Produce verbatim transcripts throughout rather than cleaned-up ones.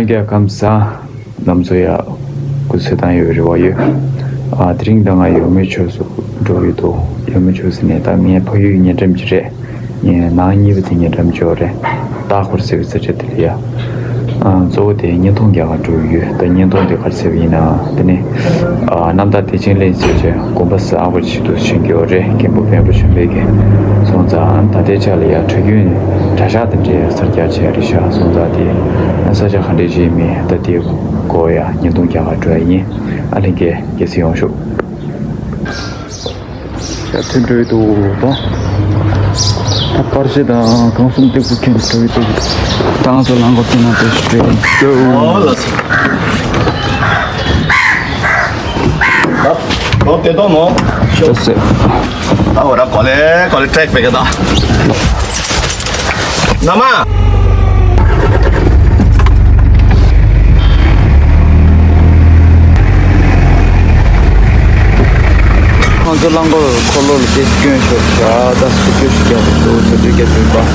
སྐྱ་ཁམས་བཟང་། རྣམ་ཚོ་ཡ་སྐུ་གཟུགས་བཏང་ཡོད་རེ་བ་ཡོད། ཨ་དེ་རིང་ད་ང་ཡོལ་མོའི་ཆོས་སུ་འགྲོ་གི་འདུག་ཡོལ་མོའི་ཆོས་སུ་ནས་ད་ངའི་ཕ་ཡུལ་ཉེ་འགྲམ་གྱི་རེད། ངའི་ནང་གཉིས་པ་དེ་ཉེ་འགྲམ་ཅོག་རེད། སྟག་འཁོར་ཟེར་བའི་ས་ཆ་དེ་ལ་ཡ། ཨ་གཙོ་བོ་དེ་བརྙན་ཐུང་རྒྱག་ག་འགྲོ་གི་ཡོད། ད་བརྙན་ཐུང་དེ་ག་རེ་ཟེར་བ་ཡིན་ན་དེ་ནི། ཨ་གནམ་བདག་བདེ་ཆེན་གླིང་ཟེར་བྱས་དགོན་པ་གསར་པ་ཞིག་ཏུ་བྱིན་གྱི་ཡོད་རེད། མཁན་པོ་བེམ་པོ་ཆེན་པོའི་གི། སོང་ཙང་ད་ལྟའི་ཆ་ལ་ཡ་གྲྭ་རྒྱུན་གྲྭ་ཤག་དེ་འདྲའི་གསར་རྒྱག་བྱས་རེད་ཤག་སོང་ཙང་དེ་ས་ཆ་ག་འདྲས་ཅིག་མིན་ད་དེ་གོ་ཡ་བརྙན་ཐུང་རྒྱག་ག་འགྲོ་ཡ་ཡིན། ཨ་ལྷན་རྒྱས་རྒྱལ་སྲིད་ཡོང་ཤོག་ཡ་ཐོན་འགྲོ་ཡི་འདུག་ད། ད་པར་ཤེ་དང་གང་གསུམ་སྟེགས་བུ་ཁྱེར་འགྲོ་ཡི་འདུག་ད་ང་ཚོ་ལམ་ཁ་ཕྱེ་ན་འགྲོ་ཞིག་འགྲོ་ཡི་འདུག་ཨོ་ལགས་སོ། ད་ལོ་དེ་དོ་མོ། ཤོག་སེ། ད་འོ་ར་གོ་ལེ་གོ་ལེ་ཏྲེག་པེ་ག་ད། ན་མ། ཁོང་ཚོ་རླངས་འཁོར་འཁོར་ལོ་ལ་དེ་སྐྱོན་ཤོར་བྱ་ད་སུ་སྐྱོན་ཞིག་རྒྱག་དགོས་འདུག་ཟེར་དུས་སྐད་འདུག་པ།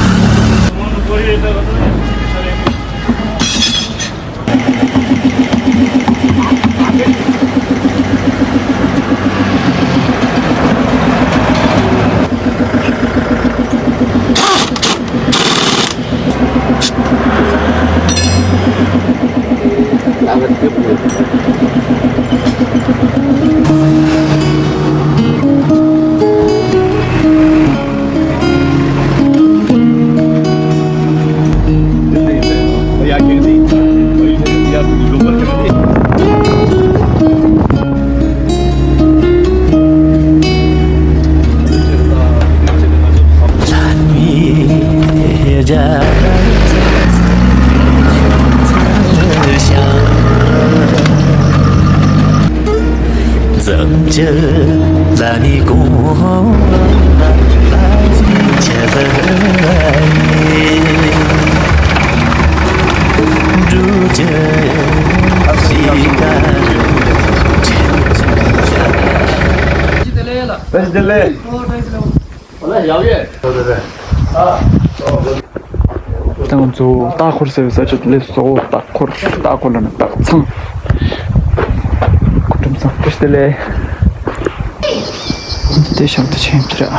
ད་ང་ཚོ་སྟག་འཁོར་ཟེར་བའི་ས་ཆ་དེ་ལས་སོ། སྟག་འཁོར་སྟག་འཁོར་ལ་ནི་སྟག་ཚང་། སྐུ་ཁྲོམ་ཚང་དེ་ལས་དེ་ཞག་དེ་ཆེན་དེ་ར།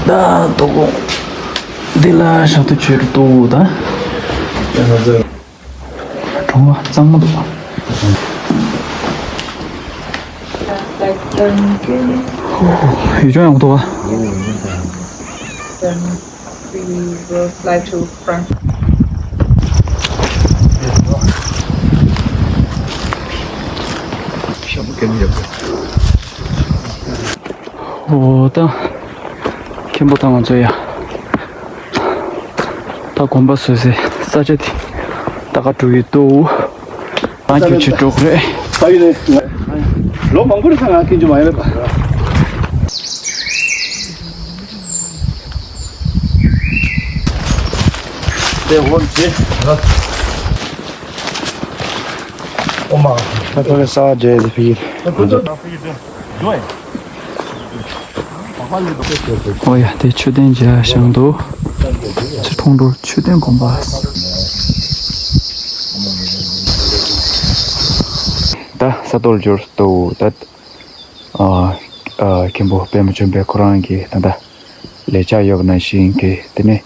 ད་དོ་དགོང་འདི་ལ་ཞག་དེ་ཆེ་རུ་ཏོ་ད། གྲོང་བ་གཙང་མ་འདུག་ཡུལ་ལྗོངས་ཡག་པོ་འདུག་ག Then we will fly to France. ཨོ་ད། མཁན་པོ་དང་ང་ཚོ་ཡ། ད་དགོན་པ་བཟོ་སའི་ས་ཆ་དེ་ད་ག་འགྲོ་གི་འདུག་ང་ཁྱོད་ཆེ་འགྲོ་གི་རེད། ད་ཡིན་ནས་ལོ་མང་པོ་རེད་ས། ང་སྐྱིད་རྒྱུ་མ་ཡིན་རེད་པ། དེ་འོན་ཏེ། ཨོ་མ། ད་ཕ་གི་ས་རྗེས་དེ་ཕ་གི། ཨོ་ཡ་དེ་མཆོད་རྟེན་མཇལ་ཞང་དུ། ཚེ་ཁྲོང་འགྲོ་མཆོད་རྟེན་དགོན་པ། ད་ས་སྟོད་འབྱོར་དུ་ད། ཨ་ཨ་མཁན་པོ་པདྨ་ཆོས་འཕེལ་ཁོ་རང་གི་ད་ལྟ་ལས་འཆར་ཡོད་པ་ནང་བཞིན་གྱི་དེ་ནས་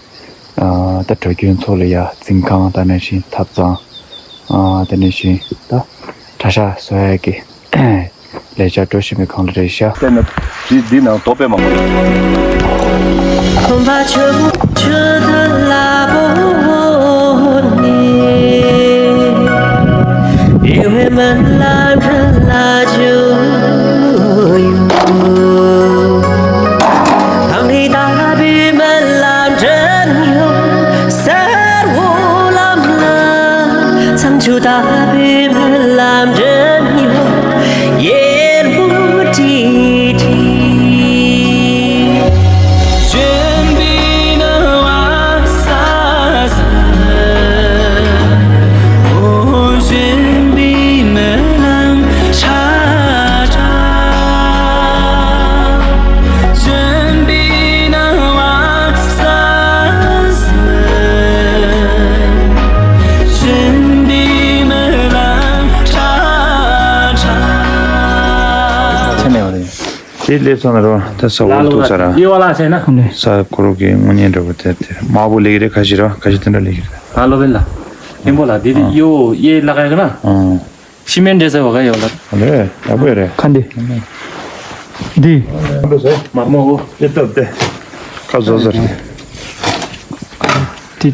ཨ་ད་གྲྭ་རྒྱུན་ཚོ་ལ་ཡ་འཛིན་ཁང་དང་ནང་བཞིན་ཐབ་ཚང་ཨ་དེ་ནང་བཞིན་ད་གྲྭ་ཤག་བཟོ་ཡ་གི་ལས་འཆར་འགྲོ་བཞིན་པའི་སྒང་ལ་རེད་ཤག་དེ་ནི་འདི་འདི་ནང་དོ་དཔེ་མང་པོ་ཡོད། དེ་སླེབས་ཚར་ན་རོ། ད་ས་འོག་ཐུག་ཚར་ར། ཡེ་བ་ལ་ཟེར་ན། ས་ཁོ་རོ་གི་དངོས་གནས་འདྲ་པོ་དེ་དེ་དམར་པོ་ལེགས་རེད། ཁ་ཤི་རོ། ཁ་ཤི་དེ་འདྲ་ལེགས་རེད། ཨ་ལོ་བེ་ལ། ཨིན་པོ་ལ་དེ་དེ་ཨ་ཡོ་ཡེ་ལ་ཁ་ཡོ་ན། ཨ། ཤི་མེན་འདྲེ་ཟེར་བ་ག་ཡོ་ལ། ཨ་ལེ། ཡག་པོ་རེད། ཁ་འདི། འདི། མར་མོ་འོ། དེ་སྟབས་དེ། ཁ་བཟོ་ཟེར། དེ།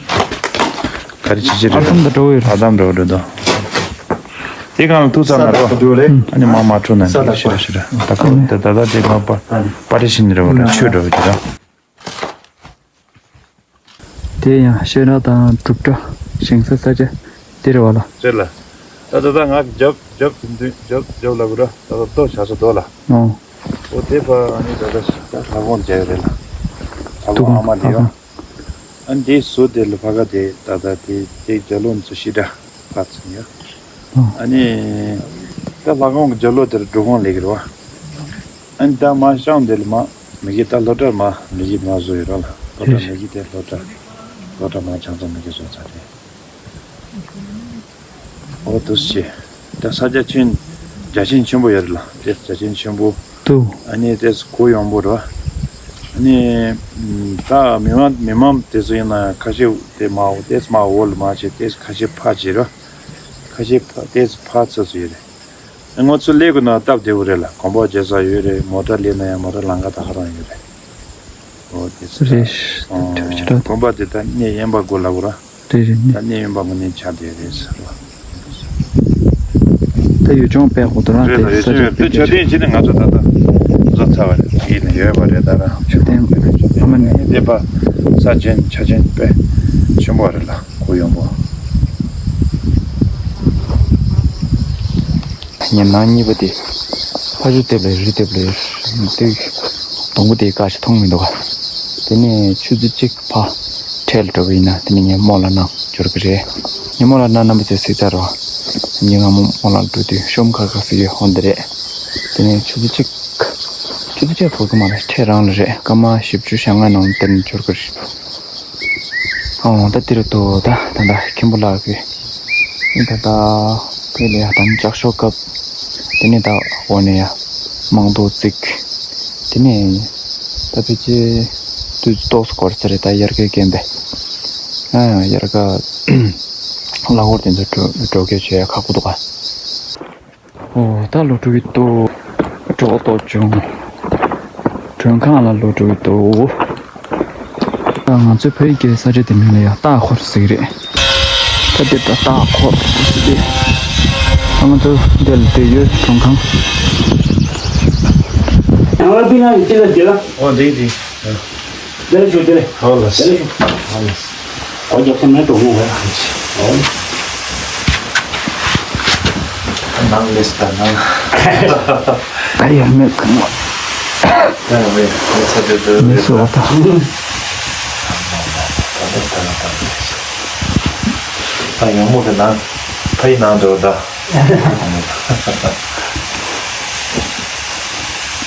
ག་རེ་བྱེད་ཀྱི་རེད། ཨ་དམ་དང་འགྲོ་འོས་རེད། ཨ་དམ་འགྲོ་འགྲོ་དོ། དེ་གང་ལ་ཐུག་ས་ན་རོ། ས་དང་འགྲོ་རེད། ཨ་ནི་མ་མ་འཕྲོ་ན་ས་དང་ཤི་ར་ཤི་ར། ད་ཁོ་ད་ད་ད་དེ་མ་པ་པ་རེ་ཤི་ནི་རེ་བ་ར་ཆོས་འགྲོ་གི་ར། དེ་ཡང་ཤེས་རབ་དང་གྲུབ་གྲྭ་ཞིང་ས་ས་ཆ་དེ་རེད་བ་ལ། རེད་ལ། ད་ད་ད་ང་རྒྱབ་རྒྱབ་དེ་འདུག་རྒྱབ་རྒྱབ་ལ་གུ་ར་ད་ད་ལྟོ་བྱ་ས་དོ་ལ། ཨོ། ཨོ་དེ་པ་ཨ་ནི་ད་ད་ད་ལྷ་ཁང་མཇལ་རེད་ལ། ལྷ་ཁང་ཨ་མ་དེ་ཡང་། ཨ་ནི་དེ་བཟོ་དེ་ལ་ཕ་ག་དེ་ད་ད་དེ་དེ་རྒྱ་ལོ་ཚོ་ཤི་འདྲ་ཕ་ཚོ་ཡ། ཨ་ནི་ད་ལྷ་ཁང་གི་རྒྱ་ལོ་དེར་འགྲོ་ཁང་ལེགས་རེད་བ། ཨ་ནི་ད་མ་ཤང་དེ་ལ་མ་མི་གི་ད་སློབ་གྲྭ་མ་མི་གི་མ་བཟོ་ཡོད་ར་ལ། སློབ་གྲྭ་མི་གི་དེ་སློབ་གྲྭ་སློབ་གྲྭ་མ་ཆང་ཚང་མི་གི་བཟོ་ཚར་རེད། ཨོ་དུ་ཞེས། ད་ས་རྒྱ་ཆེན་རྒྱ་ཆེན་ཆེན་པོ་ཡོད་རེད་ལ། དེ་རྒྱ་ཆེན་ཆེན་པོ། དུ། ཨ་ནི་དེ་གུ་ཡོང་པོ་རེད། ཨ་ནི་ད་མི་མང་མི་མང་དེ་ཚོ་ཡིན་ན་ཁ་ཤས་དེ་མ་འོ་དེ་མ་འོ་ལ་མ་བྱེད་དེ་ཁ་ཤས་ཕ་བྱེད་རེད། ཁ་ཤས་ཕ་དེ་ཕ་ཚོ་ཚོ་ཡོད་རེད། ཨ་ང་ཚོ་སླེབས་དགོས་ན་སྟབས་བདེ་བོ་རེད་ལ། གོམ་པ་རྒྱག་ས་ཡོད་རེད། མོ་ཊ་སླེབས་ན་ཡང་མོ་ཊ་ལམ་ཁ་ད་ག་རང་ཡོད་རེད། ཨོ་དེ་ཚོ་རེད། ཨོ་ཁོམ་པ་དེ་ད་གནས་དབེན་པ་དགོས་ལབ་ར། རེད་རེད། ད་གནས་དབེན་པ་དངོས་གནས་ཆགས་བསྡད་རེད་ཟེར་བ། ད་ཡུལ་ལྗོངས་དཔེ་ཧུར་ཐག་རང་རེད་ལ། དེ་ཡུལ་ས་ཆ་ལྗོངས་ཡོད་དེ་ཆ་རྟེན་བྱས་ནས་ང་ཚོ་ད་ལྟ་བཟོ་ཚར་བ་རེད། ཡིན་ན་ཡོད་པ་རེད། ད་རང་ཆ་རྟེན་ཨ་མ་ནི་དེ་པ་ས་ཆེན་ཆ་ཆེན་དཔེ་ཆེན་པོ་རེད་ལ། གུ་ཡོང་པོ། ཉེ་ནང་གཉིས་པ་དེ་ཕ་ཆུ་དེབ་ལ་རི་དེབ་ལ་དེ་སྡོང་པོ་དེ་ཀ་ཞིག་མཐོང་མི་འདུག་ག་དེ་ནས་ཆུ་ཚོད་གཅིག་ཕ་འཕྲལ་འགྲོ་བ་ཡིན་ན་དེ་ནས་ངས་རྨོ་ལགས་ནང་འབྱོར་གི་རེད། ངས་རྨོ་ལགས་ནང་རྣམ་པ་ཚོས་གཟིགས་ཚར་རོགས། ངས་སྔ་མོ་རྨོ་ལགས་འགྲོ་དུས་ཤོམ་ཁ་ཁ་ཟིག་ཡོད་ཧོན་དེ་རེད། དེ་ནས་ཆུ་ཚོད་གཅིག་ཆུ་ཚོད་གཅིག་བོར་གི་མ་རེད། འཕྲལ་རང་ལ་རེད། སྐར་མ་བཞི་བཅུ་ཞེ་ལྔ་ནང་དེ་ནས་འབྱོར་གི་རེད། ཨོ་ད་དེ་རུ་དོ་ད་ད་ད་མཁན་པོ་ལགས་ཀྱིས་ཨིན་ད་ད་དེ་ལས་ཡ་དམ་ལྕགས་ཤོག་སྐབས་དེ་ནས་ད་འོ་ནས་ཡ་མང་དོ་བརྩིགས། དེ་ནས་ད་ཕལ་ཆེར་དུས་ཏོག་སུ་འགོར་ས་རེད། ད་དབྱར་ཁའི་རྐྱེན་པས་ཨ་དབྱར་ཁ་གླ་འཁོར་དེ་ཚོ་འགྲོ་འགྲོ་སྐྱོད་བྱེད་ཡ་ཁག་པོ་འདུག་ག་ཨོ་ད་ལོ་དྲུག་གི་ཏོ། གྲོགས་ཏོ་བྱུང་། མགྲོན་ཁང་ལ་ལོ་དྲུག་གི་ཏོ། ད་ང་ཚོའི་བོད་ཀྱི་ས་ཆ་དེ་མིང་ལ་ཡང་སྟག་འཁོར་ཟེར་གི་རེད། ད་དེ་ད་སྟག་འཁོར་ཟེར་གི་རེད། ད་ང་ཚོ་འདི་ལ་བསྡད་ཡོད་མགྲོན་ཁང་། ཡང་ལ་པི་ན་ཡི་ཅི་ལ་དེ་ལ། ཨོ་འདི་འདི། དེ་ལ་ཞུ་དེ་ལ། ཨོ་ལ་དེ་ལ་ཞུ། ཨོ་ལ། ཨོ་རྒྱབ་ས་མེད་དོ་མོ་བས། ཨོ་ལ། ནང་ལེས་ད་ནང་། ད་ཡར་མེད་གང་བ། ད་ཡར་མེད་ལེས་ད་དེ་དེ་མེད་སོ་ད། ད་ཡོང་མོ་གི་ནང་ཕ་ཡི་ནང་འགྲོ་ད།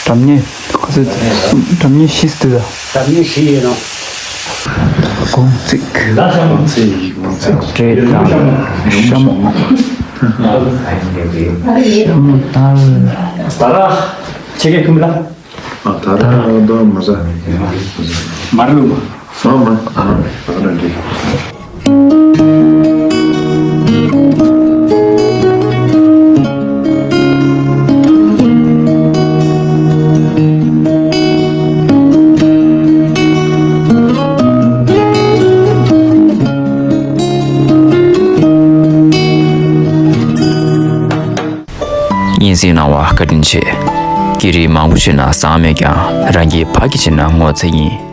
སྒྲ་སྙན། ཁོ་ཚོས་སྒྲ་སྙན་བཞི་ཟེར་དུས་ད། སྒྲ་སྙན་བཞི་ཡིན་ནོ། དགོང་ཚིག་དགོང་ཚིག་དགོང་ཚིག་བྲེ་དང་ཤ་མོ། ཤ་མོ་དར། ད་ར་ཆེ་གེ་ཁུམ་ལ། ཨ་ད་ར་ད་མ་ཟ། མར་ལུ་མ། ཨ་མ་ཨ་ཨ་ར་འདི། སྙན་སེང་གནང་བ་བཀའ་དྲིན་ཆེ། སྐད་རིགས་མང་པོ་ཤེས་ན་བཟང་མེད་ཀྱང་རང་གི་ཕ་གི་བྱས་ན་ངོ་ཚ་ཡིན།